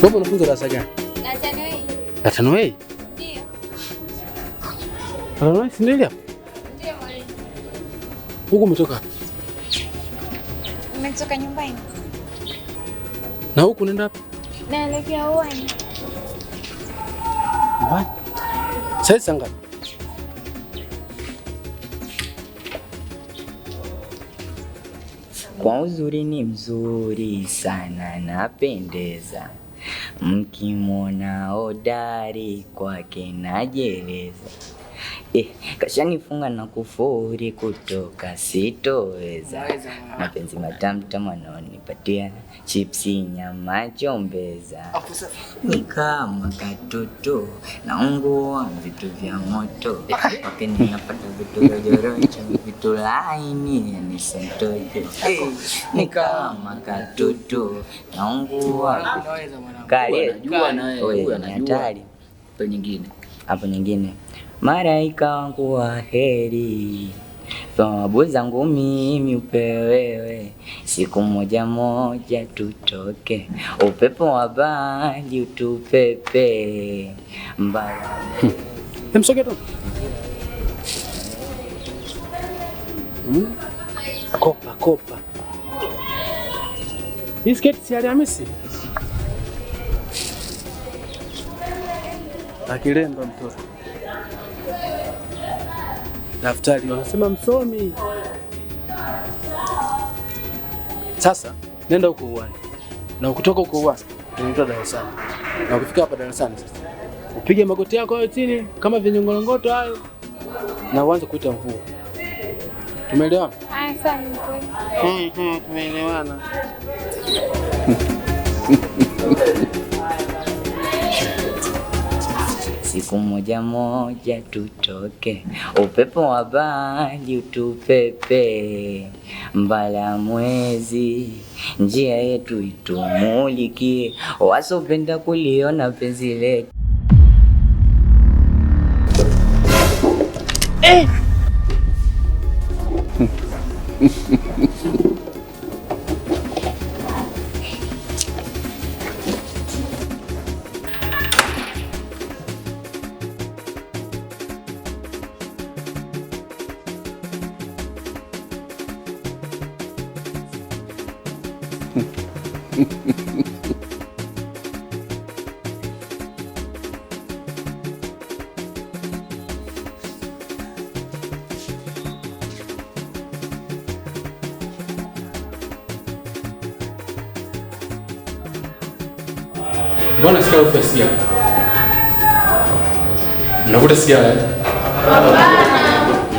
Wewe unafunza darasa gani? La tano A. La tano A? Ndio. La tano A si ndio ile hapo? Ndio mwalimu. Huku umetoka? Nimetoka nyumbani. Na huku unaenda wapi? Naelekea uani. Nyumbani? Sasa ngapi? Kwa uzuri ni mzuri sana, napendeza. Mkimwona hodari kwake najeleza. Kashanifunga na kufuri kutoka sitoweza. Mapenzi matamtamu anaonipatia, chipsi nyama chombeza. Ni kama katoto naungua vitu vya moto, kwake ninapata vitu rojorojo, vitu laini yani sentojo. Ni kama katoto naungua. Kale Anajua na wewe, huyu ni anajua. hatari. Hapo nyingine. Hapo nyingine, malaika wangu wa heri, thawabu zangu mimi upe wewe, siku moja moja tutoke, upepo wa bahari utupepe mbali. Msogea tu. Kopa kopa. Hii sketi si ya Alhamisi? Akilemba mtoto. Daftari wanasema msomi. Sasa nenda huko uani. Na ukitoka huko uani utaenda darasani. Na ukifika hapa darasani sasa upige magoti yako hayo chini kama vinyongolongoto hayo na uanze kuita mvua. Tumeelewana? Aya, sawa nimekuelewa. Tumeelewana. Siku moja moja tutoke, upepo wa bahari utupepe mbala mwezi, njia yetu itumulikie, wasopenda kuliona penzi letu. Mbona sikia harufu ya sigara? Mnavuta sigara eh?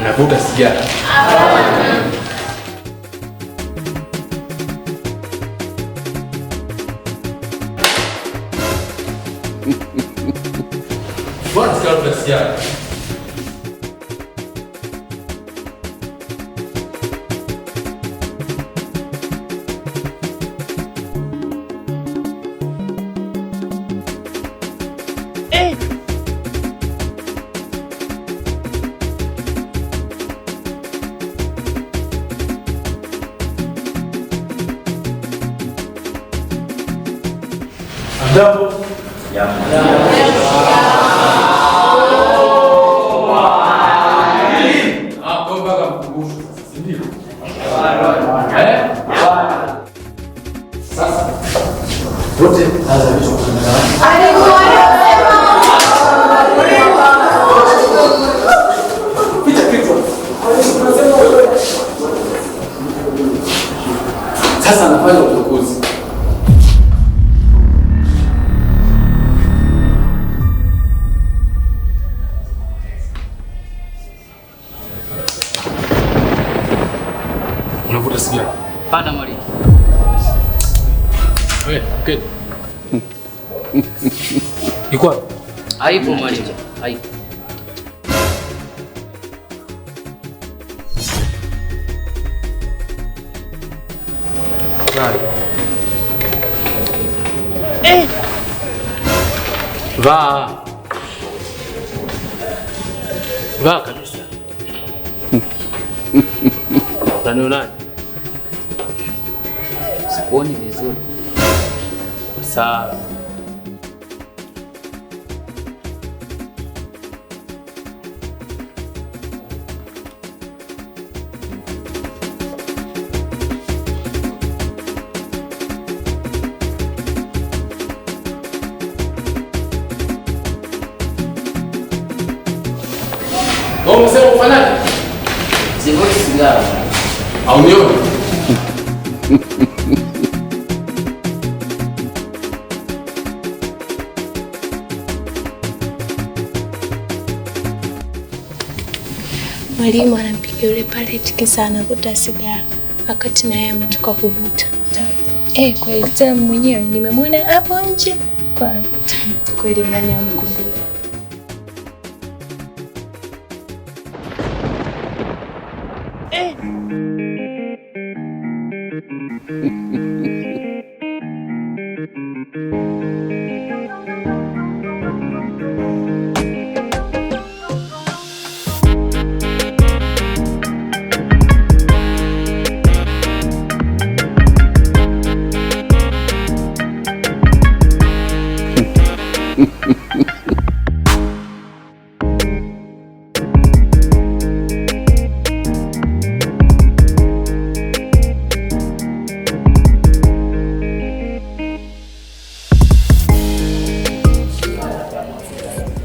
Mnavuta sigara? Mbona sikia harufu ya sigara? Jambo. Ah, kwa mpaka mkumbusho sasa, si ndio? Eh? Sasa wote sasa vichwa kwa Picha kichwa. Sasa anafanya utukuzi. Unavuta sigara? Pana mwalimu. Wewe, good. Iko wapi? Haipo mwalimu. Haipo. Vaa. Vaa. Vaa kabisa. Unanionaje? Sikuoni vizuri. Sawa. Wewe umesema ufanyaje? Sivuti sigara. Au nione? Mwalimu anampiga yule pale kisa anavuta sigara wakati na yeye ametoka kuvuta. Kweli tena mwenyewe nimemwona hapo nje kwa anavuta. Kweli nani amekumbua?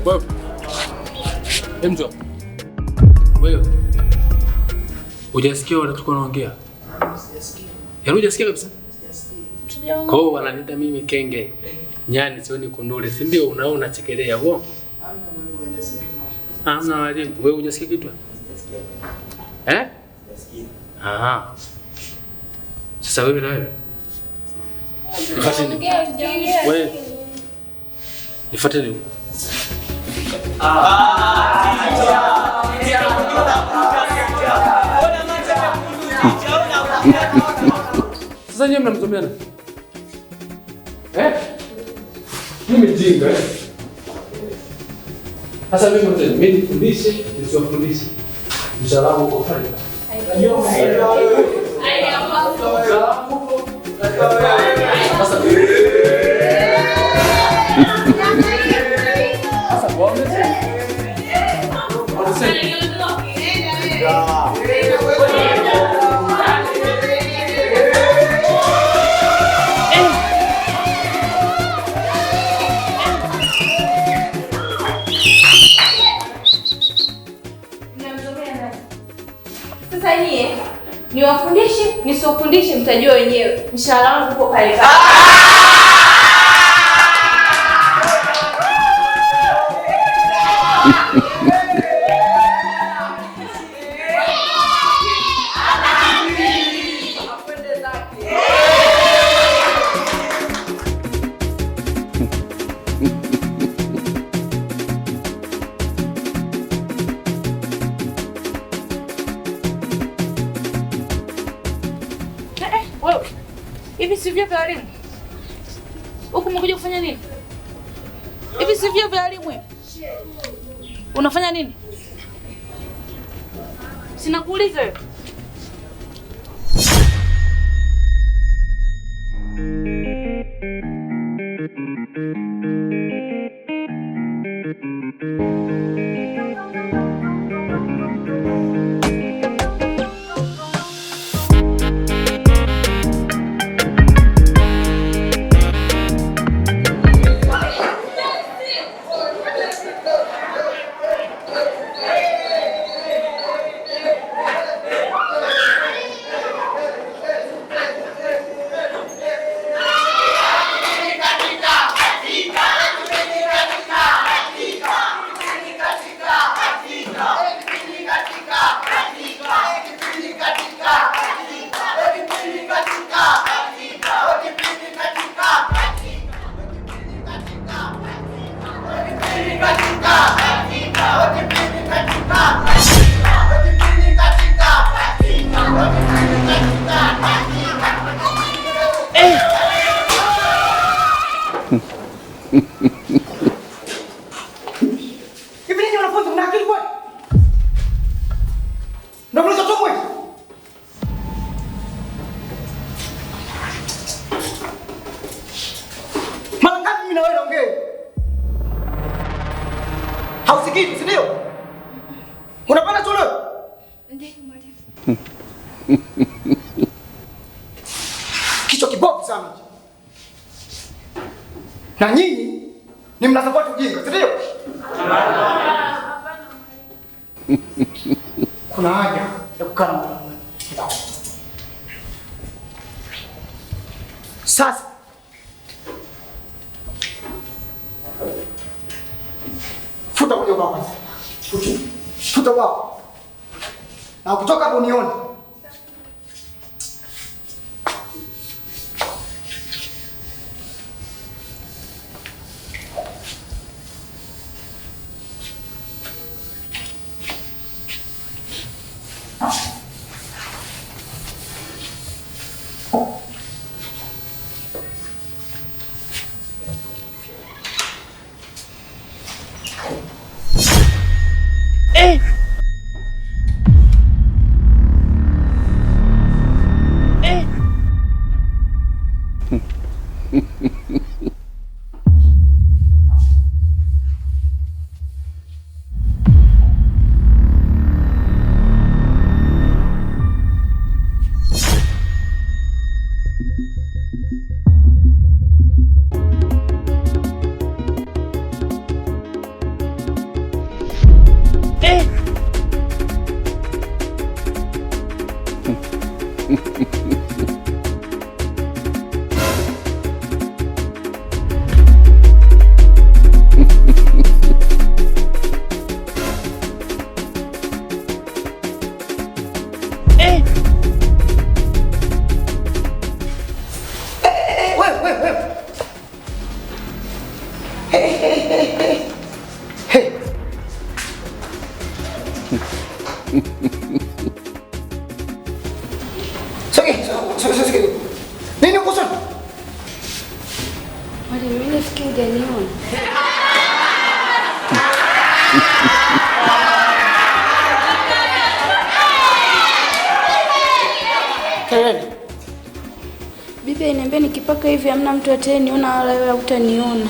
Wewe. Emjo. Wewe. Hujasikia wanatoka wanaongea? Sijasikia. Yaani hujasikia kabisa? Sijasikia. Kwa hiyo wananiita mimi kenge. Nyani sioni kundule, si ndio? Unaona unachekelea huo? Hamna mwalimu. Wewe hujasikia kitu? Sijasikia. Eh? Sijasikia. Ah. Sasa wewe na wewe. Nifuate. Wewe. Nifuate ni. Sasa nyinyi mnamzomea nani? Eh? Mimi mjinga eh? Sasa mimi mtende, mimi nifundishe, nisiwafundishe. Mshahara wangu uko pale. Mshahara wangu uko. Sasa sasa waone. Sasa nyie niwafundishe nisiwafundishe mtajua wenyewe. Mshahara wangu uko pale pale. Wewe, hivi si vyo vya walimu? Huku umekuja kufanya nini? Hivi si vyo vya walimu hivi? Unafanya nini? Sina kuuliza wewe. mwalimu. Kichwa kibovu sana. Na nyinyi ni mnasapoti ujinga, si ndio? Kuna haja ya kukaa na mwalimu. Sasa futa kwenye ubao kwanza. Futa ubao. Na ukitoka hapo unione. Hey. Sogea. Nini uko sana? Mwalimu, mimi nafikiri hujaniona. Kelele. Bibi aliniambia nikipaka hivi hamna mtu ataniona wala wewe hutaniona.